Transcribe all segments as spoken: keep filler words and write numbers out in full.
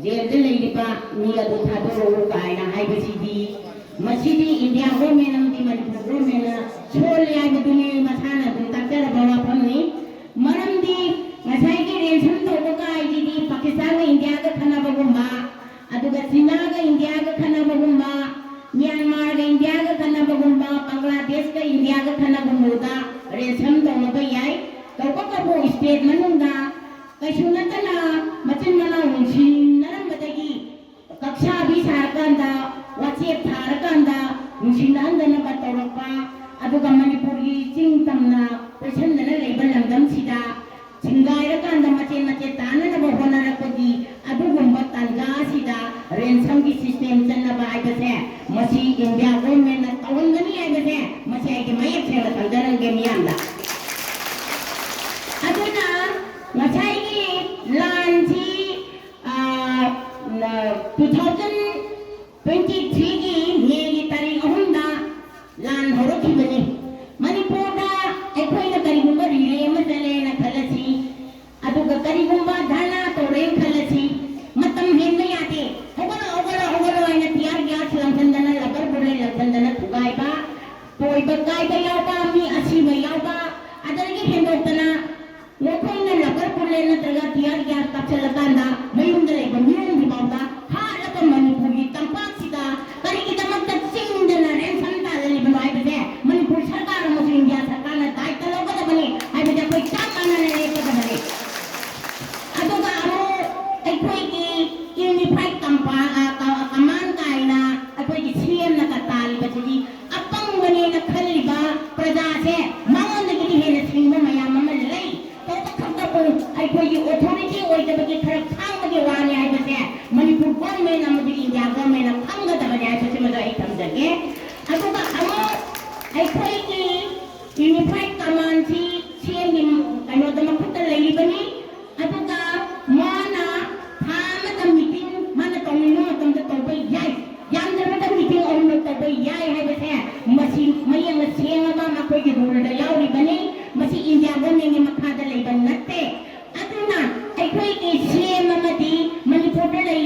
ꯖꯦꯜꯗ ꯂꯩꯔꯤꯕ ꯃꯤ ꯑꯗꯨ ꯊꯥꯗꯣꯔꯛꯎ ꯀꯥꯏꯅ ꯍꯥꯏꯕꯁꯤꯗꯤ, ꯃꯁꯤꯗꯤ ꯏꯟꯗꯤꯌꯥ ꯒꯣꯔꯃꯦꯟ ꯑꯃꯗꯤ ꯃꯅꯤꯄꯨꯔ ꯒꯣꯔꯃꯦꯟꯅ ꯁꯣꯜꯂꯤ ꯍꯥꯏꯕꯗꯨꯅꯤ, ꯃꯁꯥꯅ ꯑꯗꯨꯝ ꯇꯥꯛꯆꯔꯕ ꯋꯥꯐꯝꯅꯤ꯫ ꯃꯔꯝꯗꯤ ꯉꯁꯥꯏꯒꯤ ꯔꯦꯟꯁꯝ ꯇꯧꯕ ꯀꯥꯏꯁꯤꯗꯤ ꯄꯥꯀꯤꯁꯇꯥꯟꯒ ꯏꯟꯗꯤꯌꯥꯒ ꯈꯠꯅꯕꯒꯨꯝꯕ, ꯑꯗꯨꯒ ꯆꯤꯅꯥꯒ ꯏꯟꯗꯤꯌꯥꯒ ꯈꯠꯅꯕꯒꯨꯝꯕ, ꯃ꯭ꯌꯥꯟꯃꯥꯔꯒ ꯏꯟꯗꯤꯌꯥꯒ ꯈꯠꯅꯕꯒꯨꯝꯕ, ꯕꯪꯒ꯭ꯂꯥꯗꯦꯁꯀ ꯏꯟꯗꯤꯌꯥꯒ ꯈꯠꯅꯕꯒꯨꯝꯕꯗ ꯔꯦꯟꯁꯝ ꯇꯧꯅꯕ ꯌꯥꯏ꯫ ꯇꯧꯕꯇꯕꯨ ꯁ꯭ꯇꯦꯠ ꯃꯅꯨꯡꯗ ꯀꯩꯁꯨ ꯅꯠꯇꯅ ꯃꯆꯤꯟ ꯃꯅꯥꯎ ꯅꯨꯡꯁꯤꯅꯔꯝꯕꯗꯒꯤ ꯀꯛꯁꯥꯕꯤ ꯁꯥꯔꯀꯥꯟꯗ, ꯋꯥꯆꯦꯞ ꯊꯥꯔꯀꯥꯟꯗ ꯅꯨꯡꯁꯤꯅꯍꯟꯗꯅꯕ ꯇꯧꯔꯛꯄ, ꯑꯗꯨꯒ ꯃꯅꯤꯄꯨꯔꯒꯤ ꯆꯤꯡ ꯇꯝꯅ ꯀꯣꯏꯁꯟꯗꯅ ꯂꯩꯕ ꯂꯝꯗꯝꯁꯤꯗ ꯁꯤꯡꯒꯥꯏꯔꯀꯥꯟꯗ ꯃꯆꯦꯠ ꯃꯆꯦꯠ ꯇꯥꯅꯅꯕ ꯍꯣꯠꯅꯔꯛꯄꯒꯤ ꯑꯗꯨꯒꯨꯝꯕ ꯇꯥꯟꯖꯥ ꯑꯁꯤꯗ ꯔꯦꯟꯁꯝꯒꯤ ꯁꯤꯁꯇꯦꯝ ꯆꯠꯅꯕ ꯍꯥꯏꯕꯁꯦ, ꯃꯁꯤ ꯏꯟꯗꯤꯌꯥ ꯒꯣꯔꯃꯦꯟꯅ ꯇꯧꯍꯟꯒꯅꯤ ꯍꯥꯏꯕꯁꯦ, ꯃꯁꯤ ꯑꯩꯒꯤ ꯃꯌꯦꯛ ꯁꯦꯡꯅ ꯊꯝꯖꯔꯝꯒꯦ ꯃꯤꯌꯥꯝꯗ꯫ ꯑꯗꯨꯅ ꯉꯁꯥꯏꯒꯤ ꯂꯥꯟꯁꯤ, ꯑꯥ, ꯇꯨ ꯊꯥꯎꯖꯟ ꯇ꯭ꯋꯦꯟꯇꯤ ꯊ꯭ꯔꯤꯒꯤ ꯃꯦꯒꯤ ꯇꯥꯔꯤꯛ ꯑꯍꯨꯝꯗ ꯂꯥꯟ ꯍꯧꯔꯛꯈꯤꯕꯅꯤ꯫ ꯃꯅꯤꯄꯨꯔꯗ ꯑꯩꯈꯣꯏꯅ ꯀꯔꯤꯒꯨꯝꯕ ꯔꯤꯂꯦ ꯑꯃ ꯆꯠꯂꯦꯅ ꯈꯜꯂꯁꯤ, ꯑꯗꯨꯒ ꯀꯔꯤꯒꯨꯝꯕ ꯙꯔꯅꯥ ꯇꯧꯔꯦꯅ ꯈꯜꯂꯁꯤ, ꯃꯇꯝ ꯍꯦꯟꯕ ꯌꯥꯗꯦ꯫ "ꯍꯧꯒꯠꯂꯣ, ꯍꯧꯒꯠꯂꯣ, ꯍꯧꯒꯠꯂꯣ" ꯍꯥꯏꯅ tear gas ꯂꯪꯁꯟꯗꯅ, rubber bullet ꯂꯪꯁꯟꯗꯅ ꯊꯨꯒꯥꯏꯕ, ꯄꯣꯏꯕ ꯀꯥꯏꯕ ꯌꯥꯎꯕ, ꯃꯤ ꯑꯁꯤꯕ ꯌꯥꯎꯕ, ꯑꯗꯒꯤ ꯍꯦꯟꯗꯣꯛꯇꯅ ꯃꯈꯣꯏꯅ rubber bullet ꯅꯠꯇ꯭ꯔꯒ tear gas ꯀꯥꯞꯁꯤꯜꯂꯀꯥꯟꯗ ꯃꯌꯨꯝꯗ ꯂꯩꯕ ꯃꯤꯑꯣꯏꯁꯤꯡ ꯐꯥꯎꯕ ꯍꯥꯠꯂꯒ ꯃꯅꯤꯄꯨꯔꯒꯤ ꯇꯝꯄꯥꯛꯁꯤꯗ ꯀꯔꯤꯒꯤꯗꯃꯛꯇ ꯆꯤꯡꯗꯅ ꯔꯦꯟꯁꯝ ꯇꯥꯜꯂꯤꯕꯅꯣ ꯍꯥꯏꯕꯁꯦ ꯃꯅꯤꯄꯨꯔ ꯁꯔꯀꯥꯔ ꯑꯃꯁꯨꯡ ꯏꯟꯗꯤꯌꯥ ꯁꯔꯀꯥꯔꯅ ꯗꯥꯏꯇ ꯂꯧꯒꯗꯕꯅꯤ ꯍꯥꯏꯕꯁꯦ ꯑꯩꯈꯣꯏ ꯆꯞ ꯃꯥꯟꯅꯅ ꯂꯦꯞꯀꯗꯕꯅꯤ꯫ ꯑꯗꯨꯒ ꯑꯃꯨꯛ ꯑꯩꯈꯣꯏꯒꯤ unified ꯀꯝꯄꯥ-, ꯑ, ꯀ-, command ꯀꯥꯏꯅ ꯑꯩꯈꯣꯏꯒꯤ ꯁꯤ ꯑꯦꯝꯅꯒ ꯇꯥꯜꯂꯤꯕꯁꯤꯗꯤ ꯑꯄꯪꯕꯅꯦꯅ ꯈꯜꯂꯤꯕ ꯄ꯭ꯔꯖꯥꯁꯦ ꯃꯉꯣꯟꯗꯒꯤꯗꯤ ꯍꯦꯟꯅ ꯁꯤꯡꯕ ꯃꯌꯥꯝ ꯑꯃ ꯂꯩ꯫ ꯇꯧꯕ ꯈꯛꯇꯕꯨ ꯑꯩꯈꯣꯏꯒꯤ authority ꯑꯣꯏꯗꯕꯒꯤ ꯈꯔ ꯈꯥꯡꯕꯒꯤ ꯋꯥꯅꯤ ꯍꯥꯏꯕꯁꯦ ꯃꯅꯤꯄꯨꯔ ꯒꯣꯔꯃꯦꯟ ꯑꯃꯗꯤ ꯏꯟꯗꯤꯌꯥ ꯒꯣꯔꯃꯦꯟꯅ ꯈꯪꯒꯗꯕꯅꯤ ꯍꯥꯏꯕꯁꯤꯃꯁꯨ ꯑꯩ ꯊꯝꯖꯒꯦ꯫ ꯑꯗꯨꯒ ꯑꯃꯨꯛ ꯑꯩꯈꯣꯏꯒꯤ unified commandꯁꯤ ꯁꯤ ꯑꯦꯝꯒꯤ ꯀꯩꯅꯣꯗ ꯃꯈꯨꯠꯇ ꯂꯩꯔꯤꯕꯅꯤ꯫ ꯑꯗꯨꯒ ꯃꯥꯅ ꯊꯥ ꯑꯃꯗ meeting ꯃꯥꯅ ꯇꯧꯅꯤꯡꯕ ꯃꯇꯝꯗ ꯇꯧꯕ ꯌꯥꯏ꯫ ꯌꯥꯝꯗ꯭ꯔꯕꯗ meeting ꯑꯍꯨꯝꯂꯛ ꯇꯧꯕ ꯌꯥꯏ ꯍꯥꯏꯕꯁꯦ ꯃꯁꯤ ꯃꯌꯦꯛꯅ ꯁꯦꯡꯉꯕ ꯃꯈꯣꯏꯒꯤ ruleꯗ ꯌꯥꯎꯔꯤꯕꯅꯤ꯫ ꯃꯁꯤ ꯏꯟꯗꯤꯌꯥ ꯒꯣꯔꯃꯦꯟꯒꯤ ꯃꯈꯥꯗ ꯂꯩꯕ ꯅꯠꯇꯦ꯫ ꯑꯗꯨꯅ ꯑꯩꯈꯣꯏꯒꯤ ꯁꯤ ꯑꯦꯝ ꯑꯃꯗꯤ ꯃꯅꯤꯄꯨꯔꯗ ꯂꯩ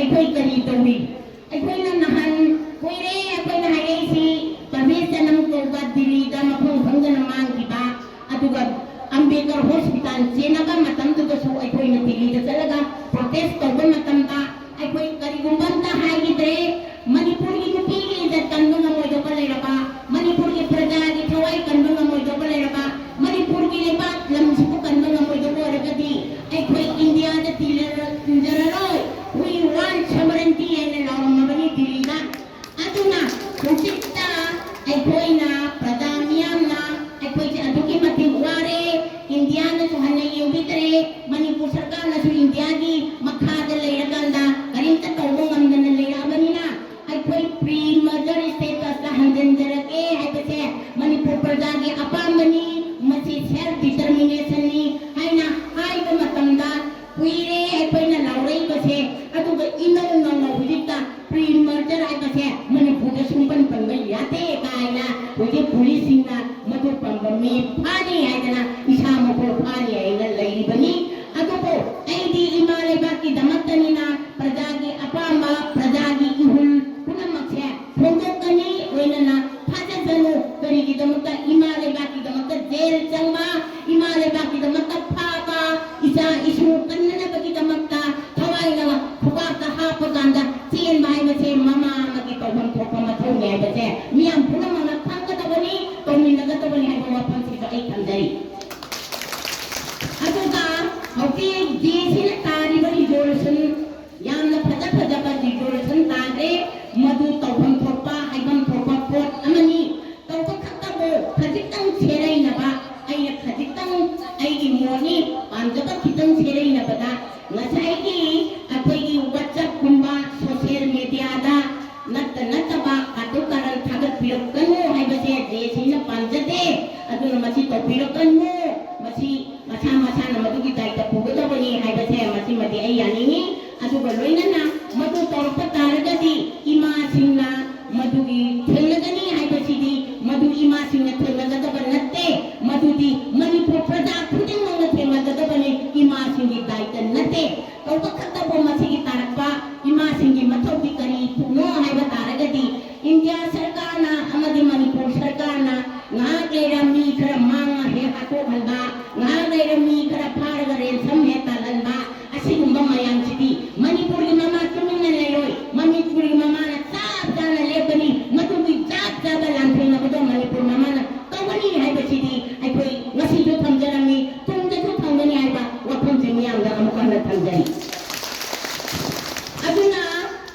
ꯑꯩꯈꯣꯏ ꯀꯔꯤ ꯇꯧꯔꯤ? ꯑꯩꯈꯣꯏꯅ ꯅꯍꯥꯟ ꯀꯨꯏꯔꯦ ꯑꯩꯈꯣꯏꯅ ꯍꯥꯏꯔꯛꯏꯁꯤ, ꯄꯔꯚꯦꯖ ꯁꯅꯝ ꯀꯧꯕ ꯗꯤꯜꯂꯤꯗ ꯃꯐꯝ ꯈꯪꯗꯅ ꯃꯥꯡꯈꯤꯕ, ꯑꯗꯨꯒ ꯑꯝꯕꯦꯗꯀꯔ ꯍꯣꯁꯄꯤꯇꯥꯜ ꯆꯦꯟꯅꯕ ꯃꯇꯝꯗꯨꯗꯁꯨ ꯑꯩꯈꯣꯏꯅ ꯗꯤꯜꯂꯤꯗ ꯆꯠꯂꯒ ꯄ꯭ꯔꯣꯇꯦꯁ ꯇꯧꯕ ꯃꯇꯝꯗ ꯑꯩꯈꯣꯏ ꯀꯔꯤꯒꯨꯝꯕ ꯑꯝꯇ ꯍꯥꯏꯈꯤꯗ꯭ꯔꯦ꯫ ꯃꯅꯤꯄꯨꯔꯒꯤ ꯅꯨꯄꯤꯒꯤ ꯏꯖꯠ ꯀꯟꯕ ꯉꯝꯃꯣꯏꯗꯧꯕ ꯂꯩꯔꯕ, ꯃꯅꯤꯄꯨꯔꯒꯤ ꯄ꯭ꯔꯖꯥꯒꯤ ꯊꯋꯥꯏ ꯀꯟꯕ ꯉꯝꯃꯣꯏꯗꯧꯕ ꯂꯩꯔꯕ, ꯃꯅꯤꯄꯨꯔꯒꯤ ꯂꯩꯕꯥꯛ ꯂꯝꯁꯤꯕꯨ ꯀꯟꯕ ꯉꯝꯃꯣꯏꯗꯧꯕ ꯑꯣꯏꯔꯒꯗꯤ ꯑꯩꯈꯣꯏ ꯏꯟꯗꯤꯌꯥꯗ ꯇꯤꯜꯂꯔ-, ꯇꯤꯟꯖꯔꯔꯣꯏ꯫ We want sovereignty ꯍꯥꯏꯅ ꯂꯥꯎꯔꯝꯃꯕꯅꯤ ꯗꯤꯜꯂꯤꯗ꯫ ꯑꯗꯨꯅ ꯍꯧꯖꯤꯛꯇ ꯑꯩꯈꯣꯏꯅ ꯄ꯭ꯔꯖꯥ ꯃꯤꯌꯥꯝꯅ ꯑꯩꯈꯣꯏꯁꯦ ꯑꯗꯨꯛꯀꯤ ꯃꯇꯤꯛ ꯋꯥꯔꯦ, ꯏꯟꯗꯤꯌꯥꯅꯁꯨ ꯍꯟꯅ ꯌꯦꯡꯕꯤꯗ꯭ꯔꯦ, ꯃꯅꯤꯄꯨꯔ ꯁꯔꯀꯥꯔꯅꯁꯨ ꯏꯟꯗꯤꯌꯥꯒꯤ ꯃꯈꯥꯗ ꯂꯩꯔꯀꯥꯟꯗ ꯀꯔꯤꯝꯇ ꯇꯧꯕ ꯉꯝꯗꯅ ꯂꯩꯔꯛꯑꯕꯅꯤꯅ ꯑꯩꯈꯣꯏ pre-merger status ꯍꯟꯖꯤꯟꯖꯔꯒꯦ ꯍꯥꯏꯕꯁꯦ ꯃꯅꯤꯄꯨꯔ ꯄ꯭ꯔꯖꯥꯒꯤ ꯑꯄꯥꯝꯕꯅꯤ, ꯃꯁꯤ self determination ꯅꯤ ꯍꯥꯏꯅ ꯍꯥꯏꯕ ꯃꯇꯝꯗ ꯀꯨꯏꯔꯦ ꯑꯩꯈꯣꯏꯅ ꯂꯥꯎꯔꯛꯏꯕꯁꯦ, ꯑꯗꯨꯒ ꯏꯅꯧ ꯅꯧꯅ ꯍꯧꯖꯤꯛꯇ pre-merger ꯍꯥꯏꯕꯁꯦ ꯃꯅꯤꯄꯨꯔꯗ ꯁꯨꯡꯄꯟ ꯄꯟꯕ ꯌꯥꯗꯦ ꯀꯥꯏꯅ ꯍꯧꯖꯤꯛ ꯄꯨꯂꯤꯁꯁꯤꯡꯅ ꯃꯗꯨ ꯄꯟꯕ ꯃꯤ ꯐꯥꯅꯤ ꯍꯥꯏꯗꯅ ꯏꯁꯥꯃꯛꯄꯨ ꯐꯥꯅꯤ ꯍꯥꯏꯅ ꯂꯩꯔꯤꯕꯅꯤ꯫ ꯑꯗꯨꯕꯨ ꯑꯩꯗꯤ ꯏꯃꯥ ꯂꯩꯕꯥꯛꯀꯤꯗꯃꯛꯇꯅꯤꯅ ꯄ꯭ꯔꯖꯥꯒꯤ ꯑꯄꯥꯝꯕ, ꯄ꯭ꯔꯖꯥꯒꯤ ꯏꯍꯨꯜ ꯄꯨꯝꯅꯃꯛꯁꯦ ꯐꯣꯡꯗꯣꯛꯀꯅꯤ꯫ ꯂꯣꯏꯅꯅ ꯊꯥꯖꯁꯅꯨ꯫ ꯀꯔꯤꯒꯤꯗꯃꯛꯇ? ꯏꯃꯥ ꯂꯩꯕꯥꯛꯀꯤꯗꯃꯛꯇ ꯖꯦꯜ ꯆꯪꯕ, ꯏꯃꯥ ꯂꯩꯕꯥꯛꯀꯤꯗꯃꯛꯇ ꯐꯥꯕ, ꯏꯆꯥ ꯏꯁꯨ ꯀꯟꯅꯅꯕꯒꯤꯗꯃꯛꯇ ꯊꯋꯥꯏꯅ ꯈꯨꯄꯥꯛꯇ ꯍꯥꯞꯄ ꯀꯥꯟꯗ ꯆꯦꯟꯕ ꯍꯥꯏꯕꯁꯦ ꯃꯃꯥ ꯑꯃꯒꯤ ꯇꯧꯐꯝ ꯊꯣꯛꯄ ꯃꯊꯧꯅꯤ ꯍꯥꯏꯕꯁꯦ ꯃꯤꯌꯥꯝ ꯄꯨꯝꯅꯃꯛꯅ ꯈꯪꯒꯗꯕꯅꯤ, ꯇꯧꯃꯤꯟꯅꯒꯗꯕꯅꯤ ꯍꯥꯏꯕ ꯋꯥꯐꯝꯁꯤꯁꯨ ꯑꯩ ꯊꯝꯖꯔꯤ꯫ ꯑꯗꯨꯒ ꯍꯧꯖꯤꯛ ꯖꯦ ꯁꯤꯅ ꯇꯥꯔꯤꯕ resolution, ꯌꯥꯝꯅ ꯐꯖ ꯐꯖꯕ resolution ꯇꯥꯈ꯭ꯔꯦ꯫ ꯃꯗꯨ ꯇꯧꯐꯝ ꯊꯣꯛꯄ, ꯍꯥꯏꯐꯝ ꯊꯣꯛꯄ ꯄꯣꯠ ꯑꯃꯅꯤ꯫ ꯇꯧꯕ ꯈꯛꯇꯕꯨ ꯈꯖꯤꯛꯇꯪ ꯁꯦꯔꯩꯅꯕ, ꯑꯩꯅ ꯈꯖꯤꯛꯇꯪ ꯑꯩꯒꯤ ꯃꯣꯠꯅꯤ, ꯄꯥꯝꯖꯕ ꯈꯤꯇꯪ ꯁꯦꯔꯩꯅꯕꯗ ꯉꯁꯥꯏꯒꯤ ꯑꯩꯈꯣꯏꯒꯤ WhatsApp ꯀꯨꯝꯕ social media ꯗ ꯅꯠꯇ ꯅꯠꯇꯕ ꯀꯥꯇꯨ ꯀꯥꯔꯟ ꯊꯥꯒꯠꯄꯤꯔꯛꯀꯅꯨ ꯍꯥꯏꯕꯁꯦ ꯖꯦ ꯁꯤꯅ ꯄꯥꯝꯖꯗꯦ꯫ ꯑꯗꯨꯅ ꯃꯁꯤ ꯇꯧꯕꯤꯔꯛꯀꯅꯨ꯫ ꯃꯁꯤ ꯃꯁꯥ ꯃꯁꯥꯅ ꯃꯗꯨꯒꯤ ꯗꯥꯏꯇ ꯄꯨꯒꯗꯕꯅꯤ ꯍꯥꯏꯕꯁꯦ ꯃꯁꯤꯃꯗꯤ ꯑꯩ ꯌꯥꯅꯤꯡꯉꯤ꯫ ꯑꯗꯨꯒ ꯂꯣꯏꯅꯅ ꯃꯗꯨ ꯇꯧꯔꯛꯄ ꯇꯥꯔꯒꯗꯤ ꯏꯃꯥꯁꯤꯡꯅ ꯃꯗꯨꯒꯤ ꯊꯦꯡꯅꯒꯅꯤ ꯍꯥꯏꯕꯁꯤꯗꯤ ꯃꯗꯨ ꯏꯃꯥꯁꯤꯡꯅ ꯊꯦꯡꯅꯒꯗꯕ ꯅꯠꯇꯦ, ꯃꯗꯨꯗꯤ ꯃꯅꯤꯄꯨꯔ ꯄ꯭ꯔꯖꯥ ꯈꯨꯗꯤꯡꯃꯛꯅ ꯊꯦꯡꯅꯒꯗꯕꯅꯤ, ꯏꯃꯥꯁꯤꯡꯒꯤ ꯗꯥꯏꯇ ꯅꯠꯇꯦ꯫ ꯇꯧꯕ ꯈꯛꯇꯕꯨ ꯃꯁꯤꯒꯤ ꯇꯥꯔꯛꯄ ꯏꯃꯥ ꯊꯝꯖꯔꯤ꯫ ꯑꯗꯨꯅ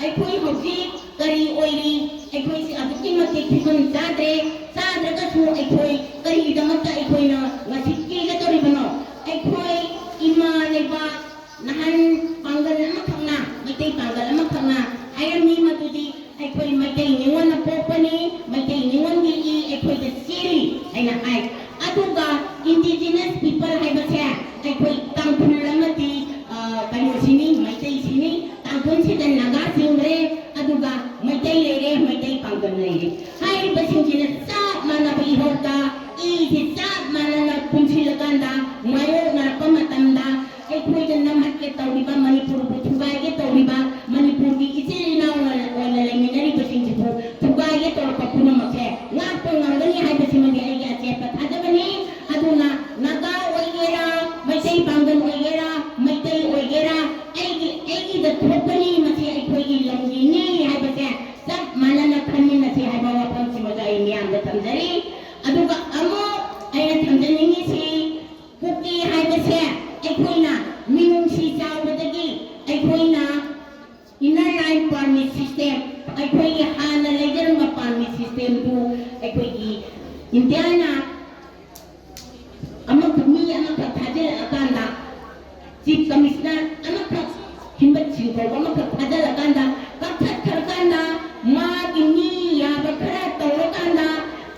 ꯑꯩꯈꯣꯏ ꯍꯧꯖꯤꯛ ꯀꯔꯤ ꯑꯣꯏꯔꯤ? ꯑꯩꯈꯣꯏꯁꯤ ꯑꯗꯨꯛꯀꯤ ꯃꯇꯤꯛ ꯐꯤꯕꯝ ꯆꯥꯗ꯭ꯔꯦ꯫ ꯆꯥꯗ꯭ꯔꯒꯁꯨ ꯑꯩꯈꯣꯏ ꯀꯔꯤꯒꯤꯗꯃꯛꯇ ꯑꯩꯈꯣꯏꯅ ꯉꯁꯤ ꯀꯦꯒꯗꯧꯔꯤꯕꯅꯣ? ꯑꯩꯈꯣꯏ ꯏꯃꯥ ꯂꯩꯕꯥꯛ ꯅꯍꯥꯟ ꯄꯥꯡꯒꯜ ꯑꯃꯈꯛꯅ, ꯃꯩꯇꯩ ꯄꯥꯡꯒꯜ ꯑꯃꯈꯛꯅ ꯍꯥꯏꯔꯝꯃꯤ, ꯃꯗꯨꯗꯤ ꯑꯩꯈꯣꯏ ꯃꯩꯇꯩ ꯅꯤꯉꯣꯜꯅ ꯄꯣꯛꯄꯅꯤ, ꯃꯩꯇꯩ ꯅꯤꯉꯣꯜꯒꯤ ꯏ ꯑꯩꯈꯣꯏꯗ ꯆꯦꯜꯂꯤ ꯍꯥꯏꯅ ꯍꯥꯏ꯫ ꯑꯗꯨꯒ indigenous people ꯍꯥꯏꯕꯁꯦ ꯑꯩꯈꯣꯏ ꯇꯥꯡꯈꯨꯜ ꯑꯃꯗꯤ, ꯑ, ꯀꯩꯅꯣꯁꯤꯅꯤ, ꯃꯩꯇꯩꯁꯤꯅꯤ꯫ ꯇꯥꯡꯈꯨꯜꯁꯤꯗ ꯅꯥꯒꯥ ꯆꯤꯡꯈ꯭ꯔꯦ, ꯑꯗꯨꯒ ꯃꯩꯇꯩ ꯂꯩꯔꯦ, ꯃꯩꯇꯩ ꯄꯥꯡꯒꯜ ꯂꯩꯔꯦ꯫ ꯍꯥꯏꯔꯤꯕꯁꯤꯡꯁꯤꯅ ꯆꯞ ꯃꯥꯟꯅꯕ ꯏꯍꯧꯗ, ꯏꯁꯤ ꯆꯞ ꯃꯥꯟꯅꯅ ꯄꯨꯟꯁꯤꯜꯂꯀꯥꯟꯗ ꯃꯥꯌꯣꯛꯅꯔꯛꯄ ꯃꯇꯝꯗ ꯑꯩꯈꯣꯏꯗ ꯅꯝꯍꯠꯀꯦ ꯇꯧꯔꯤꯕ, ꯃꯅꯤꯄꯨꯔꯕꯨ ꯊꯨꯒꯥꯏꯒꯦ ꯇꯧꯔꯤꯕ, ꯃꯅꯤꯄꯨꯔꯒꯤ ꯏꯆꯤꯜ ꯏꯅꯥꯎ ꯑꯣꯏꯅ ꯂꯩꯃꯤꯟꯅꯔꯤꯕꯁꯤꯡꯁꯤꯕꯨ ꯊꯨꯒꯥꯏꯒꯦ ꯇꯧꯔꯛꯄ ꯄꯨꯝꯅꯃꯛꯁꯦ ꯉꯥꯛꯄ ꯉꯝꯒꯅꯤ ꯍꯥꯏꯕꯁꯤꯃꯗꯤ ꯑꯩꯒꯤ ꯑꯆꯦꯠꯄ ꯊꯥꯖꯕꯅꯤ꯫ ꯑꯗꯨꯅ ꯅꯥꯒꯥ ꯑꯣꯏꯒꯦꯔꯥ, ꯃꯩꯇꯩ ꯄꯥꯡꯒꯜ ꯑꯣꯏꯒꯦꯔꯥ, ꯃꯩꯇꯩ ꯑꯣꯏꯒꯦꯔꯥ, ꯑꯩꯒꯤ, ꯑꯩꯒꯤꯗ ꯊꯣꯛꯄꯅꯤ, ꯃꯁꯤ ꯑꯩꯈꯣꯏꯒꯤ ꯂꯝꯒꯤꯅꯤ ꯍꯥꯏꯕꯁꯦ ꯆꯞ ꯃꯥꯟꯅꯅ ꯈꯟꯃꯤꯟꯅꯁꯤ ꯍꯥꯏꯕ ꯋꯥꯐꯝꯁꯤꯃꯁꯨ ꯑꯩ ꯃꯤꯌꯥꯝꯗ ꯊꯝꯖꯔꯤ꯫ ꯑꯗꯨꯒ ꯑꯃꯨꯛ ꯑꯩꯅ ꯊꯝꯖꯅꯤꯡꯉꯤꯁꯤ, ꯀꯨꯀꯤ ꯍꯥꯏꯕꯁꯦ ꯑꯩꯈꯣꯏꯅ ꯃꯤꯅꯨꯡꯁꯤ ꯆꯥꯎꯕꯗꯒꯤ ꯑꯩꯈꯣꯏꯅ inner line permit system, ꯑꯩꯈꯣꯏꯒꯤ ꯍꯥꯟꯅ ꯂꯩꯖꯔꯝꯕ permit systemꯗꯨ ꯑꯩꯈꯣꯏꯒꯤ ꯏꯟꯗꯤꯌꯥꯅ ꯑꯃꯈꯛ, ꯃꯤ ꯑꯃꯈꯛ ꯊꯥꯖꯤꯜꯂꯛꯑꯀꯥꯟꯗ, chief commissioner ꯑꯃꯈꯛ, ꯍꯤꯝꯃꯠ ꯁꯤꯡ ꯀꯧꯕ ꯑꯃꯈꯛ ꯊꯥꯖꯤꯜꯂꯀꯥꯟꯗ, ꯀꯛꯊꯠꯈ꯭ꯔꯀꯥꯟꯗ, ꯃꯥꯒꯤ ꯃꯤ ꯌꯥꯕ ꯈꯔ ꯇꯧꯔꯀꯥꯟꯗ,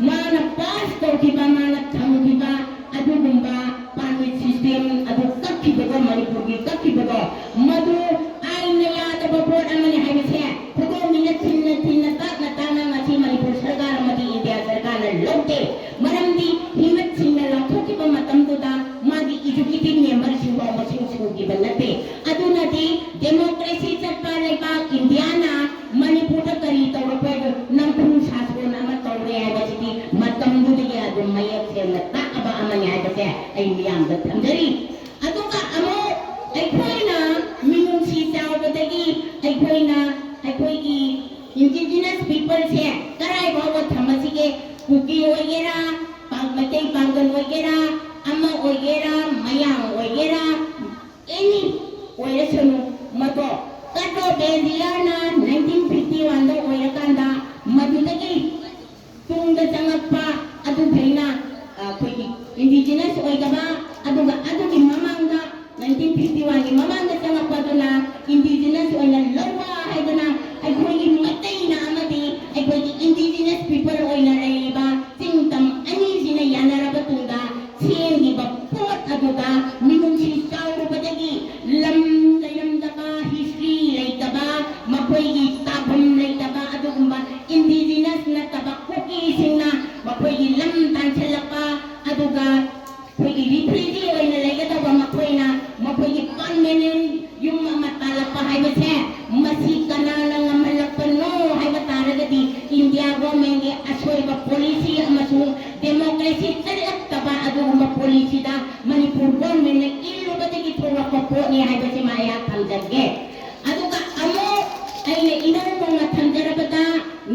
ꯃꯥꯅ pass ꯇꯧꯈꯤꯕ, ꯃꯥꯅ ꯊꯝꯈꯤꯕ ꯑꯗꯨꯒꯨꯝꯕ permit system ꯑꯗꯨ ꯀꯛꯈꯤꯕꯗꯣ, ꯃꯅꯤꯄꯨꯔꯒꯤ ꯀꯛꯈꯤꯕꯗꯣ, ꯃꯗꯨ ꯑꯥꯏꯟꯅ ꯌꯥꯗꯕ ꯄꯣꯠ ꯑꯃꯅꯤ ꯍꯥꯏꯕꯁꯦ ꯈꯨꯗꯣꯝꯕꯤꯅ ꯊꯤꯟꯅ ꯊꯤꯟꯅ, ꯇꯥꯛꯅ ꯇꯥꯛꯅ ꯉꯁꯤ ꯃꯅꯤꯄꯨꯔ ꯁꯔꯀꯥꯔ ꯑꯃꯗꯤ ꯏꯟꯗꯤꯌꯥ ꯁꯔꯀꯥꯔꯅ ꯂꯧꯗꯦ꯫ ꯃꯔꯝꯗꯤ ꯍꯤꯝꯃꯠꯁꯤꯡꯅ ꯂꯥꯎꯊꯣꯛꯈꯤꯕ ꯃꯇꯝꯗꯨꯗ ꯃꯥꯒꯤ executive member ꯁꯤꯡꯐꯥꯎ ꯃꯁꯤꯡ ꯁꯨꯈꯤꯕ ꯅꯠꯇꯦ꯫ ꯑꯗꯨꯅꯗꯤ democracy ꯆꯠꯄ ꯂꯩꯕꯥꯛ ꯏꯟꯗꯤꯌꯥꯅ ꯃꯅꯤꯄꯨꯔꯗ ꯀꯔꯤ ꯇꯧꯔꯛꯄ ꯍꯥꯏꯕ, ꯅꯝꯐꯨ ꯁꯥꯁꯣꯟ ꯑꯃ ꯇꯧꯔꯦ ꯍꯥꯏꯕꯁꯤꯗꯤ ꯃꯇꯝꯗꯨꯗꯒꯤ ꯑꯗꯨꯝ ꯃꯌꯦꯛ ꯁꯦꯡꯅ ꯇꯥꯛꯑꯕ ꯑꯃꯅꯤ ꯍꯥꯏꯕꯁꯦ ꯑꯩ ꯃꯤꯌꯥꯝꯗ ꯊꯝꯖꯔꯤ꯫ ꯑꯗꯨꯒ ꯑꯃꯨꯛ ꯑꯩꯈꯣꯏꯅ ꯃꯤꯅꯨꯡꯁꯤ ꯆꯥꯎꯕꯗꯒꯤ ꯑꯩꯈꯣꯏꯅ ꯑꯩꯈꯣꯏꯒꯤ indigenous people ꯁꯦ ꯀꯔꯥꯏ ꯐꯥꯎꯕ ꯊꯝꯃꯁꯤꯒꯦ? ꯀꯨꯀꯤ ꯑꯣꯏꯒꯦꯔꯥ, ꯄꯥꯡ-, ꯃꯩꯇꯩ ꯄꯥꯡꯒꯜ ꯑꯣꯏꯒꯦꯔꯥ, ꯑꯃ ꯑꯣꯏꯒꯦꯔꯥ, ꯃꯌꯥꯡ ꯑꯣꯏꯒꯦꯔꯥ, any ꯁꯅꯨ꯫ ꯃꯗꯣ ꯀꯠ ꯑꯣꯐ ꯑꯦꯖ ꯏꯌꯥꯔꯅ ꯅꯥꯏꯟꯇꯤꯟ ꯐꯤꯐꯇꯤ ꯋꯥꯟꯗ ꯑꯣꯏꯔꯀꯥꯟꯗ, ꯃꯗꯨꯗꯒꯤ ꯇꯨꯡꯗ ꯆꯪꯉꯛꯄ ꯑꯗꯨꯈꯩꯅ, ꯑ, ꯑꯩꯈꯣꯏꯒꯤ ꯏꯟꯗꯤꯖꯤꯅꯁ ꯑꯣꯏꯗꯕ, ꯑꯗꯨꯒ ꯑꯗꯨꯒꯤ ꯃꯃꯥꯡꯗ, ꯅꯥꯏꯟꯇꯤꯟ ꯐꯤꯐꯇꯤ ꯋꯥꯟꯒꯤ ꯃꯃꯥꯡꯗ ꯆꯪꯉꯛꯄꯗꯨꯅ ꯏꯟꯗꯤꯖꯤꯅꯁ ꯑꯣꯏꯅ ꯂꯧꯕ ꯍꯥꯏꯗꯅ, ꯑꯩꯈꯣꯏꯒꯤ ꯃꯩꯇꯩꯅ ꯑꯃꯗꯤ ꯑꯩꯈꯣꯏꯒꯤ ꯏꯟꯗꯤꯖꯤꯅꯁ ꯄꯤꯄꯜ ꯑꯣꯏꯅ ꯂꯩꯔꯤꯕ ꯆꯤꯡ ꯇꯝ ꯑꯅꯤꯁꯤꯅ ꯌꯥꯅꯔꯕ ꯇꯨꯡꯗ ꯁꯦꯝꯈꯤꯕ ꯄꯣꯠ ꯑꯗꯨꯗ ꯃꯤꯅꯨꯡꯁꯤ ꯆꯥꯎꯔꯨꯕꯗꯒꯤ ꯂꯝ ꯂꯩꯔꯝꯗꯕ, ꯍꯤꯁꯇ꯭ꯔꯤ ꯂꯩꯇꯕ, ꯃꯈꯣꯏꯒꯤ ꯇꯥꯐꯝ ꯂꯩꯇꯕ ꯑꯗꯨꯒꯨꯝꯕ ꯏꯟꯗꯤꯖꯤꯅꯁ ꯅꯠꯇꯕ ꯀꯨꯀꯤꯁꯤꯡꯅ ꯃꯈꯣꯏꯒꯤ ꯂꯝ ꯇꯥꯟꯁꯤꯜꯂꯛꯄ, ꯑꯗꯨꯒ ꯑꯩꯈꯣꯏꯒꯤ ꯔꯤꯐ꯭ꯌꯨꯖꯤ ꯑꯣꯏꯅ ꯂꯩꯒꯗꯧꯕ ꯃꯈꯣꯏꯅ ꯃꯈꯣꯏꯒꯤ ꯄꯔꯃꯦꯅꯦꯟ ꯌꯨꯝ ꯑꯃ ꯇꯥꯜꯂꯛꯄ ꯍꯥꯏꯕꯁꯦ, ꯃꯁꯤ ꯀꯅꯥꯅ ꯉꯝꯍꯜꯂꯛꯄꯅꯣ ꯍꯥꯏꯕ ꯇꯥꯔꯒꯗꯤ, ꯏꯟꯗꯤꯌꯥ ꯒꯣꯔꯃꯦꯟꯒꯤ ꯑꯁꯣꯏꯕ ꯄꯣꯂꯤꯁꯤ ꯑꯃꯁꯨꯡ ꯗꯦꯃꯣꯀ꯭ꯔꯦꯁꯤ ꯆꯠꯂꯛꯇꯕ ꯑꯗꯨꯒꯨꯝꯕ ꯄꯣꯂꯤꯁꯤꯗ ꯃꯅꯤꯄꯨꯔ ꯒꯣꯔꯃꯦꯟꯅ ꯏꯜꯂꯨꯕꯗꯒꯤ ꯊꯣꯛꯂꯛꯄ ꯄꯣꯠꯅꯤ ꯍꯥꯏꯕꯁꯤꯃ ꯑꯩꯍꯥꯛ ꯊꯝꯖꯒꯦ꯫ ꯑꯗꯨꯒ ꯑꯃꯨꯛ ꯑꯩꯅ ꯏꯅꯧ ꯅꯧꯅ ꯊꯝꯖꯔꯕꯗ,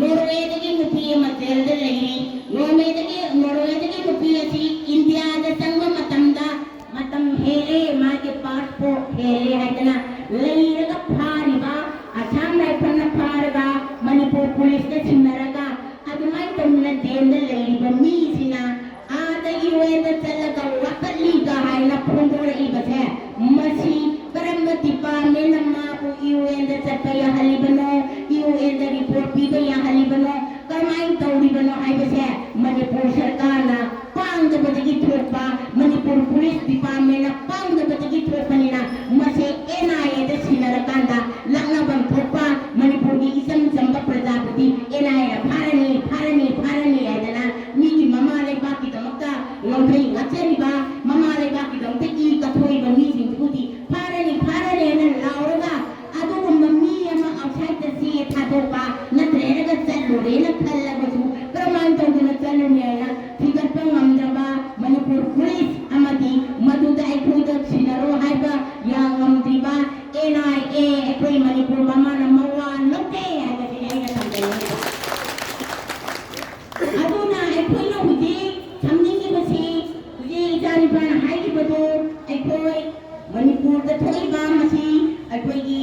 ꯅꯣꯔꯋꯦꯗꯒꯤ ꯅꯨꯄꯤ ꯑꯃ ꯖꯦꯜꯗ ꯂꯩꯔꯤ꯫ ꯅꯣꯔꯋꯦꯗꯒꯤ, ꯅꯣꯔꯋꯦꯗꯒꯤ ꯅꯨꯄꯤ ꯑꯁꯤ ꯏꯟꯗꯤꯌꯥꯗ ꯆꯪꯕ ꯃꯇꯝꯗ ꯃꯇꯝ ꯍꯦꯜꯂꯦ, ꯃꯥꯒꯤ ꯄꯥꯁꯄꯣꯔꯠ ꯍꯦꯜꯂꯦ ꯍꯥꯏꯗꯅ ꯂꯩꯔꯒ ꯐꯥꯔꯤꯕ, ꯑꯁꯥꯝ ꯔꯥꯏꯐꯜꯅ ꯐꯥꯔꯒ ꯃꯅꯤꯄꯨꯔ ꯄꯨꯂꯤꯁꯇ ꯁꯤꯟꯅꯔꯒ ꯑꯗꯨꯃꯥꯏꯅ ꯇꯧꯗꯅ ꯖꯦꯜꯗ ꯂꯩꯔꯤꯕ ꯃꯤꯁꯤꯅ ꯑꯥꯗ ꯌꯨ ꯑꯦꯟꯗ ꯆꯠꯂꯒ ꯋꯥꯀꯠꯂꯤꯒ ꯍꯥꯏꯅ ꯐꯣꯡꯗꯣꯔꯛꯏꯕꯁꯦ, ꯃꯁꯤ ꯀꯔꯝꯕ ꯗꯤꯄꯥꯔꯠꯃꯦꯟꯅ ꯃꯥꯕꯨ ꯌꯨ ꯑꯦꯟꯗ ꯆꯠꯄ ꯌꯥꯍꯜꯂꯤꯕꯅꯣ, ꯌꯨ ꯑꯦꯟꯗ ꯔꯤꯄꯣꯔꯠ ꯄꯤꯕ ꯌꯥꯍꯜꯂꯤꯕꯅꯣ, ꯀꯔꯝꯍꯥꯏꯅ ꯇꯧꯔꯤꯕꯅꯣ ꯍꯥꯏꯕꯁꯦ ꯃꯅꯤꯄꯨꯔ ꯁꯔꯀꯥꯔꯅ ꯄꯥꯡꯗꯕꯗꯒꯤ ꯊꯣꯛꯄ, ꯃꯅꯤꯄꯨꯔ ꯄꯨꯂꯤꯁ ꯗꯤꯄꯥꯔꯠꯃꯦꯟꯅ ꯄꯥꯡꯗꯕꯗꯒꯤ ꯊꯣꯛꯄꯅꯤꯅ, ꯃꯁꯦ ꯑꯦꯟ ꯑꯥꯏ ꯑꯦꯗ ꯁꯤꯟꯅꯔꯀꯥꯟꯗ ꯂꯥꯛꯅꯐꯝ ꯊꯣꯛꯄ ꯃꯅꯤꯄꯨꯔꯒꯤ ꯏꯆꯝ ꯆꯝꯕ ꯄ꯭ꯔꯖꯥꯕꯨꯗꯤ ꯑꯦꯟ ꯑꯥꯏ ꯑꯦꯅ ꯐꯥꯔꯅꯤ, ꯐꯥꯔꯅꯤ, ꯐꯥꯔꯅꯤ ꯍꯥꯏꯗꯅ ꯃꯤꯒꯤ ꯃꯃꯥ ꯂꯩꯕꯥꯛꯀꯤꯗꯃꯛꯇ ꯋꯥꯡꯈꯩ ꯋꯥꯠꯆꯔꯤꯕ, ꯃꯃꯥ ꯂꯩꯕꯥꯛꯀꯤꯗꯃꯛꯇ ꯏ ꯀꯠꯊꯣꯛꯏꯕ ꯃꯤꯁꯤꯡꯁꯤꯕꯨꯗꯤ ꯐꯥꯔꯅꯤ, ꯐꯥꯔꯅꯤ ꯍꯥꯏꯅ ꯂꯥꯎꯔꯒ ꯑꯗꯨꯒꯨꯝꯕ ꯃꯤ ꯑꯃ ꯑꯥꯎꯠꯁꯥꯏꯗꯇ ꯆꯦ ꯊꯥꯗꯣꯛꯄ ꯅꯠꯇ꯭ꯔꯒ ꯆꯠꯂꯨꯔꯦꯅ ꯈꯜꯂꯒꯁꯨ ꯀꯔꯝꯍꯥꯏꯅ ꯇꯧꯗꯅ ꯆꯠꯂꯨꯅꯤ ꯍꯥꯏꯅ ꯊꯤꯒꯠꯄ ꯉꯝꯗ꯭ꯔꯕ ꯃꯅꯤꯄꯨꯔ ꯄꯨꯂꯤꯁ ꯑꯃꯗꯤ ꯃꯗꯨꯗ ꯑꯩꯈꯣꯏꯗ ꯁꯤꯟꯅꯔꯣ ꯍꯥꯏꯕ ꯌꯥ ꯉꯝꯗ꯭ꯔꯤꯕ ꯑꯦꯟ ꯑꯥꯏ ꯑꯦ ꯑꯩꯈꯣꯏ ꯃꯅꯤꯄꯨꯔ ꯃꯃꯥꯅ ꯃꯋꯥ ꯂꯧꯗꯦ ꯍꯥꯏꯕꯁꯤꯅꯤ ꯑꯩꯅ ꯊꯝꯖꯅꯤꯡꯉꯤꯕ꯫ ꯑꯗꯨꯅ ꯑꯩꯈꯣꯏꯅ ꯍꯧꯖꯤꯛ ꯊꯝꯅꯤꯡꯉꯤꯕꯁꯤ, ꯍꯧꯖꯤꯛ ꯏꯆꯥꯅꯨꯄꯥꯅ ꯍꯥꯏꯈꯤꯕꯗꯨ, ꯑꯩꯈꯣꯏ ꯃꯅꯤꯄꯨꯔꯗ ꯊꯣꯛꯏꯕ ꯃꯁꯤ ꯑꯩꯈꯣꯏꯒꯤ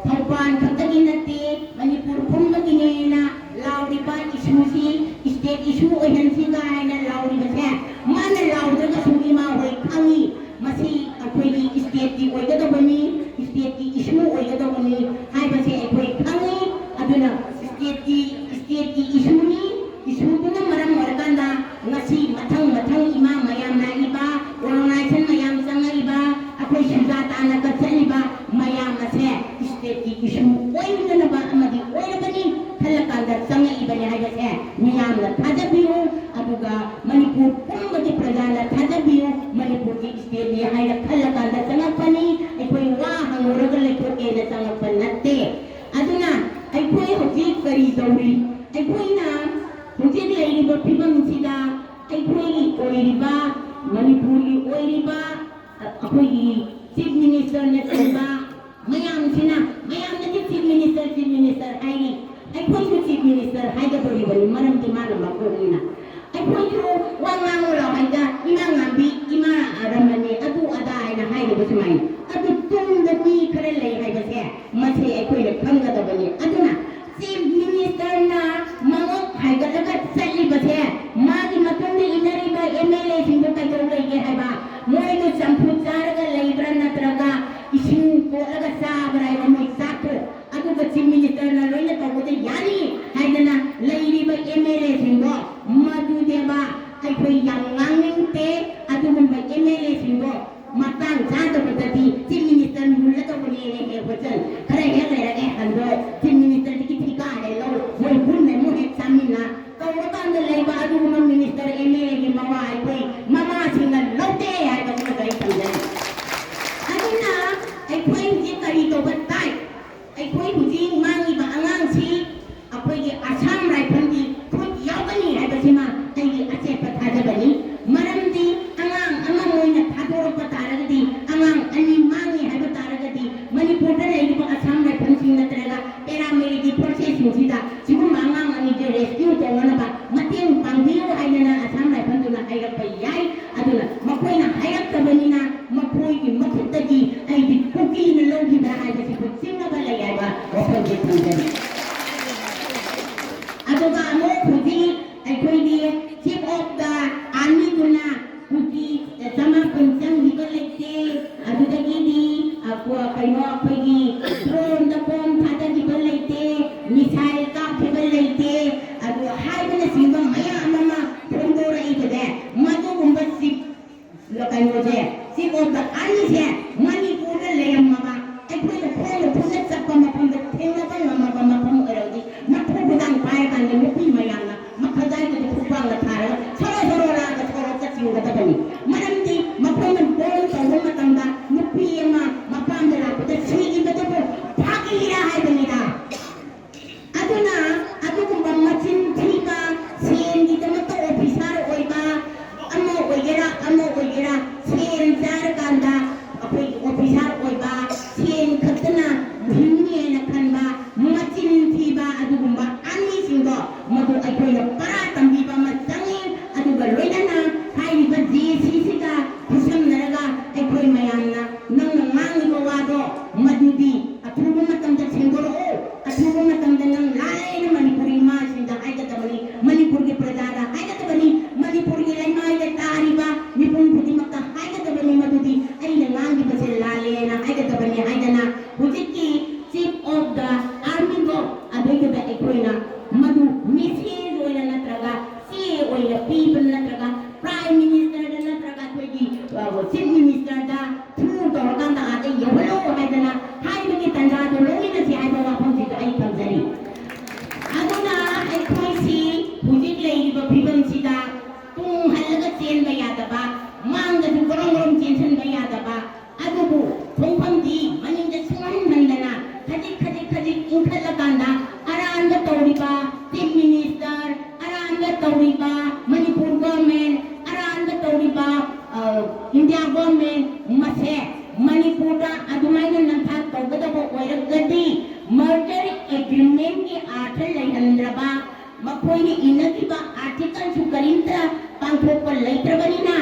ꯊꯧꯕꯥꯜ ꯈꯛꯇꯒꯤ ꯅꯠꯇꯦ, ꯃꯅꯤꯄꯨꯔ ꯄꯨꯝꯕꯒꯤꯅꯦꯅ ꯂꯥꯎꯔꯤꯕ ꯏꯁꯨꯁꯤ ꯏꯁꯇꯦꯠ ꯏꯁꯨ ꯑꯣꯏꯍꯟꯁꯤ ꯀꯥꯏꯅ ꯂꯥꯎꯔꯤꯕꯁꯦ ꯃꯥꯅ ꯂꯥꯎꯗ꯭ꯔꯒꯁꯨ ꯏꯃꯥ ꯍꯣꯏ ꯈꯪꯉꯤ꯫ ꯃꯁꯤ ꯑꯩꯈꯣꯏꯒꯤ ꯏꯁꯇꯦꯠꯀꯤ ꯑꯣꯏꯒꯗꯕꯅꯤ, ꯏꯁꯇꯦꯠꯀꯤ ꯏꯁꯨ ꯑꯣꯏꯒꯗꯕꯅꯤ ꯍꯥꯏꯕꯁꯦ ꯑꯩꯈꯣꯏ ꯈꯪꯉꯤ꯫ ꯑꯗꯨꯅ ꯏꯁꯇꯦꯠꯀꯤ ꯏꯁꯇꯦꯠꯀꯤ ꯏꯁꯨꯅꯤ꯫ ꯏꯁꯨꯗꯨꯅ ꯃꯔꯝ ꯑꯣꯏꯔꯀꯥꯟꯗ ꯉꯁꯤ ꯃꯊꯪ ꯃꯊꯪ ꯏꯃꯥ ꯃꯌꯥꯝ ꯂꯥꯛꯏꯕ, ꯑꯣꯔꯒꯅꯥꯏꯖꯦꯁꯟ ꯃꯌꯥꯝ ꯆꯪꯉꯛꯏꯕ, ꯑꯩꯈꯣꯏ ꯁꯨꯖꯥꯇꯥꯅ ꯀꯠꯆꯔꯤꯕ ꯃꯌꯥꯝ ꯑꯁꯦ ꯏꯁꯇꯦꯠꯀꯤ ꯏꯁꯨ ꯑꯣꯏꯅꯅꯕ ꯑꯃꯗꯤ ꯑꯣꯏꯔꯕꯅꯤ ꯈꯜꯂꯀꯥꯟꯗ ꯆꯪꯉꯛꯏꯕꯅꯤ ꯍꯥꯏꯕꯁꯦ ꯃꯤꯌꯥꯝꯅ ꯊꯥꯖꯕꯤꯌꯨ꯫ ꯑꯗꯨꯒ ꯃꯅꯤꯄꯨꯔ ꯄꯨꯝꯕꯒꯤ ꯄ꯭ꯔꯖꯥꯅ ꯊꯥꯖꯕꯤꯌꯨ꯫ ꯃꯅꯤꯄꯨꯔꯒꯤ ꯏꯁꯇꯦꯠꯅꯤ ꯍꯥꯏꯅ ꯈꯜꯂꯀꯥꯟꯗ ꯆꯪꯉꯛꯄꯅꯤ꯫ ꯑꯩꯈꯣꯏ ꯋꯥ ꯍꯪꯉꯨꯔꯒ ꯂꯩꯊꯣꯛꯀꯦꯅ ꯆꯪꯉꯛꯄ ꯅꯠꯇꯦ꯫ ꯑꯗꯨꯅ ꯑꯩꯈꯣꯏ ꯍꯧꯖꯤꯛ ꯀꯔꯤ ꯇꯧꯔꯤ? ꯑꯩꯈꯣꯏꯅ ꯍꯧꯖꯤꯛ ꯂꯩꯔꯤꯕ ꯐꯤꯕꯝꯁꯤꯗ ꯑꯩꯈꯣꯏꯒꯤ ꯑꯣꯏꯔꯤꯕ, ꯃꯅꯤꯄꯨꯔꯒꯤ ꯑꯣꯏꯔꯤꯕ ꯑꯩꯈꯣꯏꯒꯤ ꯆꯤꯐ ꯃꯤꯅꯤꯁꯇꯔꯅꯆꯤꯡꯕ ꯃꯌꯥꯝꯁꯤꯅ, ꯃꯌꯥꯝꯅꯗꯤ ꯆꯤꯐ ꯃꯤꯅꯤꯁꯇꯔ, ꯆꯤꯐ ꯃꯤꯅꯤꯁꯇꯔ ꯍꯥꯏꯔꯤ꯫ ꯑꯩꯈꯣꯏꯁꯨ ꯆꯤꯐ ꯃꯤꯅꯤꯁꯇꯔ ꯍꯥꯏꯒꯗꯧꯔꯤꯕꯅꯤ, ꯃꯔꯝꯗꯤ ꯃꯥꯅ ꯃꯀꯣꯛꯅꯤꯅ꯫ ꯑꯩꯈꯣꯏꯁꯨ ꯋꯥ ꯉꯥꯡꯉꯨ ꯂꯥꯎ ꯍꯥꯏꯗ, ꯏꯃꯥ ꯉꯥꯝꯕꯤ, ꯏꯃꯥ ꯔꯃꯅꯤ, ꯑꯗꯨ ꯑꯗꯥ ꯍꯥꯏꯅ ꯍꯥꯏꯔꯤꯕ ꯁꯨꯃꯥꯏꯅ꯫ ꯑꯗꯨ ꯇꯨꯡꯗ ꯃꯤ ꯈꯔ ꯂꯩ ꯍꯥꯏꯕꯁꯦ ꯃꯁꯤ ꯑꯩꯈꯣꯏꯅ ꯈꯪꯒꯗꯕꯅꯤ꯫ ꯑꯗꯨꯅ ꯆꯤꯐ ꯃꯤꯅꯤꯁꯇꯔꯅ ꯃꯉꯛ ꯍꯥꯏꯒꯠꯂꯒ ꯆꯠꯂꯤꯕꯁꯦ, ꯃꯥꯒꯤ ꯃꯇꯨꯡꯗ ꯏꯟꯅꯔꯤꯕ ꯑꯦꯝ ꯑꯦꯜ ꯑꯦꯁꯤꯡꯗꯣ ꯀꯩꯗꯧ ꯂꯩꯒꯦ ꯍꯥꯏꯕ? ꯃꯣꯏꯗꯣ ꯆꯝꯐꯨꯠ ꯆꯥꯔꯒ ꯂꯩꯕ꯭ꯔꯥ, ꯅꯠꯇ꯭ꯔꯒ ꯏꯁꯤꯡ ꯀꯣꯠꯂꯒ ꯆꯥꯕ꯭ꯔꯥ ꯍꯥꯏꯕ? ꯃꯣꯏ ꯆꯥꯛꯇꯣ꯫ ꯑꯗꯨꯒ ꯆꯤꯐ ꯃꯤꯅꯤꯁꯇꯔꯅ ꯂꯣꯏꯅ ꯇꯧꯕꯗ ꯌꯥꯅꯤ ꯍꯥꯏꯗꯅ ꯂꯩꯔꯤꯕ ꯑꯦꯝ ꯑꯦꯜ ꯑꯦꯁꯤꯡꯗꯣ, ꯃꯗꯨꯅꯦꯕ ꯑꯩꯈꯣꯏ ꯌꯥꯝ ꯉꯥꯡꯅꯤꯡꯗꯦ꯫ ꯑꯗꯨꯒꯨꯝꯕ ꯑꯦꯝ ꯑꯦꯜ ꯑꯦꯁꯤꯡꯗꯣ ꯃꯇꯥꯡ ꯆꯥꯗꯕꯗꯗꯤ ꯆꯤꯐ ꯃꯤꯅꯤꯁꯇꯔ ꯃꯨꯜꯂꯗꯧꯕꯅꯦꯅ ꯍꯦꯛ ꯍꯣꯠꯆꯟ, ꯈꯔ ꯍꯦꯛ ꯂꯩꯔꯒ ꯍꯟꯗꯣꯛ, ꯆꯤꯐ ꯃꯤꯅꯤꯁꯇꯔꯗꯒꯤ ꯊꯤꯀꯥ ꯍꯦꯛ ꯂꯧ, ꯃꯣꯏ ꯄꯨꯟꯅ ꯑꯃꯨꯛ ꯍꯦꯛ ꯆꯥꯃꯤꯟꯅ ꯇꯧꯔꯀꯥꯟꯗ ꯂꯩꯕ ꯑꯗꯨꯒꯨꯝꯕ ꯃꯤꯅꯤꯁꯇꯔ ꯑꯦꯝ ꯑꯦꯜ ꯑꯦꯒꯤ ꯃꯋꯥ ꯑꯩꯈꯣꯏ ꯃꯃꯥꯁꯤꯡꯅ ꯂꯧꯗꯦ ꯍꯥꯏꯕꯁꯤꯃ ꯑꯩ ꯊꯝꯖꯔꯤ꯫ ꯑꯗꯨꯅ ꯑꯩꯈꯣꯏ ꯍꯧꯖꯤꯛ ꯀꯔꯤ ꯇꯧꯕ ꯇꯥꯏ? ꯑꯩꯈꯣꯏ ꯍꯧꯖꯤꯛ ꯃꯥꯡꯉꯤꯕ ꯑꯉꯥꯡꯁꯤ ꯑꯩꯈꯣꯏꯒꯤ ꯑꯁꯥꯝ ꯔꯥꯏꯐꯜꯒꯤ ꯈꯨꯠ ꯌꯥꯎꯒꯅꯤ ꯍꯥꯏꯕꯁꯤꯃ ꯑꯩꯒꯤ ꯑꯆꯦꯠꯄ ꯊꯥꯖꯕꯅꯤ꯫ ꯃꯔꯝꯗꯤ ꯑꯉꯥꯡ ꯑꯃ ꯃꯣꯏꯅ ꯊꯥꯗꯣꯔꯛꯄ ꯇꯥꯔꯒꯗꯤ, ꯑꯉꯥꯡ ꯑꯅꯤ ꯃꯥꯡꯉꯤ ꯍꯥꯏꯕ ꯇꯥꯔꯒꯗꯤ, ꯃꯅꯤꯄꯨꯔꯗ ꯂꯩꯔꯤꯕ ꯑꯁꯥꯝ ꯔꯥꯏꯐꯜꯁꯤꯡ ꯅꯠꯇ꯭ꯔꯒ ꯄꯦꯔꯥꯃꯤꯂꯤꯇꯔꯤ ꯐꯣꯔꯁꯦꯁꯁꯤꯡꯁꯤꯗ ꯁꯤꯒꯨꯝꯕ ꯑꯉꯥꯡ ꯑꯅꯤꯁꯦ ꯔꯦꯁꯀ꯭ꯌꯨ ꯇꯧꯅꯅꯕ ꯃꯇꯦꯡ ꯄꯥꯡꯕꯤꯌꯨ ꯍꯥꯏꯗꯅ ꯑꯁꯥꯝ ꯔꯥꯏꯐꯜꯗꯨꯅ ꯍꯥꯏꯔꯛꯄ ꯌꯥꯏ꯫ ꯑꯗꯨꯅ ꯃꯈꯣꯏꯅ ꯍꯥꯏꯔꯛꯇꯕꯅꯤꯅ ꯃꯈꯣꯏꯒꯤ ꯃꯈꯨꯠꯇꯒꯤ ꯑꯩꯗꯤ ꯀꯨꯀꯤꯅ ꯂꯧꯈꯤꯕ꯭ꯔꯥ ꯍꯥꯏꯕꯁꯤꯕꯨ ꯆꯤꯡꯅꯕ ꯂꯩ ꯍꯥꯏꯕ ꯋꯥꯐꯝꯁꯦ ꯊꯝꯖꯔꯤ꯫ ꯑꯗꯨꯒ ꯑꯃꯨꯛ ꯍꯧꯖꯤꯛ ꯑꯩꯈꯣꯏꯒꯤ chief of the armyꯗꯨꯅ ꯀꯨꯀꯤ ꯆꯃꯥꯄꯟ ꯆꯪꯈꯤꯕ ꯂꯩꯇꯦ, ꯑꯗꯨꯗꯒꯤꯗꯤ ꯑ, ꯀꯣ-, ꯀꯩꯅꯣ ꯑꯩꯈꯣꯏꯒꯤ droneꯗ bomb ꯊꯥꯗꯈꯤꯕ ꯂꯩꯇꯦ, missile ꯀꯥꯞꯈꯤꯕ ꯂꯩꯇꯦ, ꯑꯗꯨ ꯍꯥꯏꯕꯅꯆꯤꯡꯕ ꯃꯌꯥꯝ ꯑꯃ ꯐꯣꯡꯗꯣꯔꯛꯏꯕꯁꯦ, ꯃꯗꯨꯒꯨꯝꯕ chief ꯀꯩꯅꯣꯁꯦ, chief of the armyꯁꯦ ꯃꯅꯤꯄꯨꯔꯗ ꯂꯩꯔꯝꯃꯕ, ꯑꯩꯈꯣꯏꯅ ꯈꯣꯡꯅ ꯈꯨꯠꯅ ꯆꯠꯄ ꯃꯐꯝꯗ ꯊꯦꯡꯅꯕ ꯉꯝꯃꯕ ꯃꯐꯝ ꯑꯣꯏꯔꯕꯗꯤ ꯃꯈꯨ ꯈꯨꯗꯥꯡ ꯄꯥꯏꯔꯀꯥꯟꯗ ꯅꯨꯄꯤ ꯃꯌꯥꯝꯅ ꯃꯈꯖꯥꯏꯗꯨꯗ ꯈꯨꯄꯥꯛꯅ ꯊꯥꯔꯒ ꯁꯣꯔꯣ ꯁꯣꯔꯣ ꯂꯥꯛꯑꯒ ꯁꯣꯔꯣꯛꯇ ꯆꯤꯡꯒꯗꯕꯅꯤ꯫ ꯃꯔꯝꯗꯤ ꯃꯈꯣꯏꯅ bomb ꯇꯧꯕ ꯃꯇꯝꯗ ꯅꯨꯄꯤ ꯑꯃ ꯃꯄꯥꯝꯗ ꯂꯥꯛꯄꯗ ꯁꯤꯈꯤꯕꯗꯨꯕꯨ ꯐꯥꯒꯤꯔꯥ ꯍꯥꯏꯕꯅꯤꯗ꯫ ꯑꯗꯨꯅ ꯑꯗꯨꯒꯨꯝꯕ ꯃꯆꯤꯟ ꯊꯤꯕ, ꯁꯦꯟꯒꯤꯗꯃꯛꯇ officer ꯑꯣꯏꯕ, ꯑꯃ ꯑꯣꯏꯒꯦꯔꯥ ꯑꯃ ꯑꯣꯏꯒꯦꯔꯥ, ꯁꯦꯟ ꯆꯥꯔꯀꯥꯟꯗ ꯑꯩꯈꯣꯏꯒꯤ officer ꯑꯣꯏꯕ, ꯁꯦꯟ ꯈꯛꯇꯅ ꯍꯤꯡꯅꯤ ꯍꯥꯏꯅ ꯈꯟꯕ, ꯃꯆꯤꯟ ꯊꯤꯕ ꯑꯗꯨꯒꯨꯝꯕ armyꯁꯤꯡꯗꯣ ꯃꯗꯨ ꯑꯩꯈꯣꯏꯅ ꯄꯔꯥ ꯇꯝꯕꯤꯕ ꯑꯃ ꯆꯪꯉꯤ꯫ ꯑꯗꯨꯒ ꯂꯣꯏꯅꯅ ꯍꯥꯏꯔꯤꯕ JACꯁꯤꯒ ꯈꯨꯠꯁꯝꯅꯔꯒ ꯑꯩꯈꯣꯏ ꯃꯌꯥꯝꯅ ꯅꯪꯅ ꯉꯥꯡꯂꯤꯕ ꯋꯥꯗꯣ ꯃꯗꯨꯗꯤ ꯑꯊꯨꯕ ꯃꯇꯝꯗ ꯁꯦꯡꯗꯣꯔꯛꯎ꯫ ꯑꯊꯨꯕ ꯃꯇꯝꯗ ꯅꯪ ꯂꯥꯜꯂꯦꯅ ꯃꯅꯤꯄꯨꯔꯤ ꯏꯃꯥꯁꯤꯡꯗ ꯍꯥꯏꯒꯗꯕꯅꯤ, ꯃꯅꯤꯄꯨꯔꯒꯤ ꯄ꯭ꯔꯖꯥꯗ ꯍꯥꯏꯒꯗꯕꯅꯤ, ꯃꯅꯤꯄꯨꯔꯒꯤ ꯂꯩꯃꯥꯏꯗ ꯇꯥꯔꯤꯕ ꯃꯤꯄꯨꯝ ꯈꯨꯗꯤꯡꯃꯛꯇ ꯍꯥꯏꯒꯗꯕꯅꯤ꯫ ꯃꯗꯨꯗꯤ ꯑꯩꯅ ꯉꯥꯡꯂꯤꯕꯁꯦ ꯂꯥꯜꯂꯦꯅ ꯍꯥꯏꯒꯗꯕꯅꯤ ꯍꯥꯏꯗꯅ ꯍꯧꯖꯤꯛꯀꯤ chief of the armyꯗꯣ ꯑꯗꯨꯏꯗꯨꯗ ꯑꯩꯈꯣꯏꯅ ꯃꯗꯨ message ꯑꯣꯏꯅ ꯅꯠꯇ꯭ꯔꯒ ꯆꯦ ꯑꯣꯏꯅ ꯄꯤꯕ ꯅꯠꯇ꯭ꯔꯒ prime ministerꯗ ꯅꯠꯇ꯭ꯔꯒ ꯑꯩꯈꯣꯏꯒꯤ, ꯑ, chief ministerꯗ through ꯇꯧꯔꯀꯥꯟꯗ ꯑꯥꯗ ꯌꯧꯍꯜꯂꯣ ꯍꯥꯏꯗꯅ ꯍꯥꯏꯕꯒꯤ ꯇꯥꯟꯖꯥꯗꯣ ꯂꯧꯃꯤꯟꯅꯁꯤ ꯍꯥꯏꯕ ꯋꯥꯐꯝꯁꯤꯁꯨ ꯑꯩ ꯊꯝꯖꯔꯤ꯫ ꯑꯗꯨꯅ ꯑꯩꯈꯣꯏꯁꯤ ꯍꯧꯖꯤꯛ ꯂꯩꯔꯤꯕ ꯐꯤꯕꯝꯁꯤꯗ ꯇꯨꯡ ꯍꯜꯂꯒ ꯆꯦꯟꯕ ꯌꯥꯗꯕ, ꯃꯥꯡꯗꯁꯨ ꯒ꯭ꯔꯣꯡ ꯒ꯭ꯔꯣꯡ ꯆꯦꯟꯁꯤꯟꯕ ꯌꯥꯗꯕ, ꯑꯗꯨꯕꯨ ꯈꯣꯡꯐꯝꯗꯤ ꯃꯅꯤꯡꯗ ꯁꯨꯡꯍꯟ ꯍꯟꯗꯅ ꯈꯖꯤꯛ ꯈꯖꯤꯛ ꯈꯖꯤꯛ ꯏꯟꯈꯠꯂꯀꯥꯟꯗ ꯑꯔꯥꯟꯕ ꯇꯧꯔꯤꯕ chief minister, ꯑꯔꯥꯟꯕ ꯇꯧꯔꯤꯕ ꯃꯅꯤꯄꯨꯔ government, ꯑꯔꯥꯟꯕ ꯇꯧꯔꯤꯕ, ꯑ, India government ꯃꯁꯦ ꯃꯅꯤꯄꯨꯔꯗ ꯑꯗꯨꯃꯥꯏꯅ ꯅꯝꯊꯥꯛ ꯇꯧꯒꯗꯕ ꯑꯣꯏꯔꯒꯗꯤ merger agreementꯀꯤ ꯑꯥꯔꯊ ꯂꯩꯍꯟꯗ꯭ꯔꯕ, ꯃꯈꯣꯏꯅ ꯏꯅꯈꯤꯕ articleꯁꯨ ꯀꯔꯤꯝꯇ ꯄꯥꯡꯊꯣꯛꯄ ꯂꯩꯇ꯭ꯔꯕꯅꯤꯅ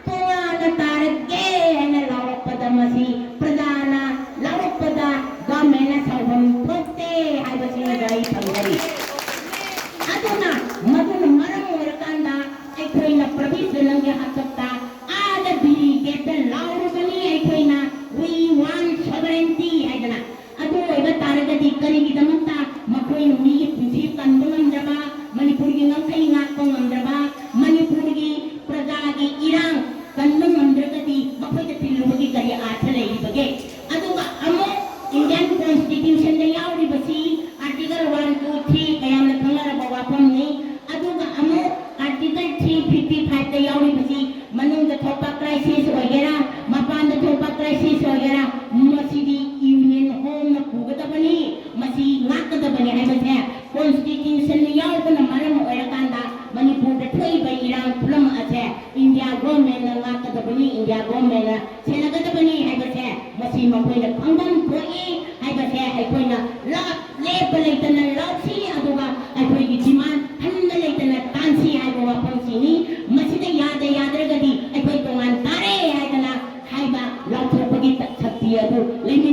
ꯇꯣꯉꯥꯟꯅ ꯇꯥꯔꯒꯦ ꯍꯥꯏꯅ ꯂꯥꯎꯔꯛꯄꯗ ꯃꯁꯤ ꯄ꯭ꯔꯖꯥꯅ ꯁꯦꯟꯅꯒꯗꯕꯅꯤ ꯍꯥꯏꯕꯁꯦ ꯃꯁꯤ ꯃꯈꯣꯏꯅ ꯈꯪꯐꯝ ꯊꯣꯛꯏ ꯍꯥꯏꯕꯁꯦ ꯑꯩꯈꯣꯏꯅ ꯂꯥꯞ ꯂꯦꯞꯄ ꯂꯩꯇꯅ ꯂꯥꯎꯁꯤ, ꯑꯗꯨꯒ ꯑꯩꯈꯣꯏꯒꯤ demand ꯍꯟꯕ ꯂꯩꯇꯅ ꯇꯥꯟꯁꯤ ꯍꯥꯏꯕ ꯋꯥꯐꯝꯁꯤꯅꯤ꯫ ꯃꯁꯤꯗ ꯌꯥꯗ ꯌꯥꯗ꯭ꯔꯒꯗꯤ ꯑꯩꯈꯣꯏ ꯇꯣꯉꯥꯟ ꯇꯥꯔꯦ ꯍꯥꯏꯗꯅ ꯍꯥꯏꯕ ꯂꯥꯎꯊꯣꯛꯄꯒꯤ ꯁꯛꯇꯤ ꯑꯗꯨ ꯂꯩꯃꯤꯟ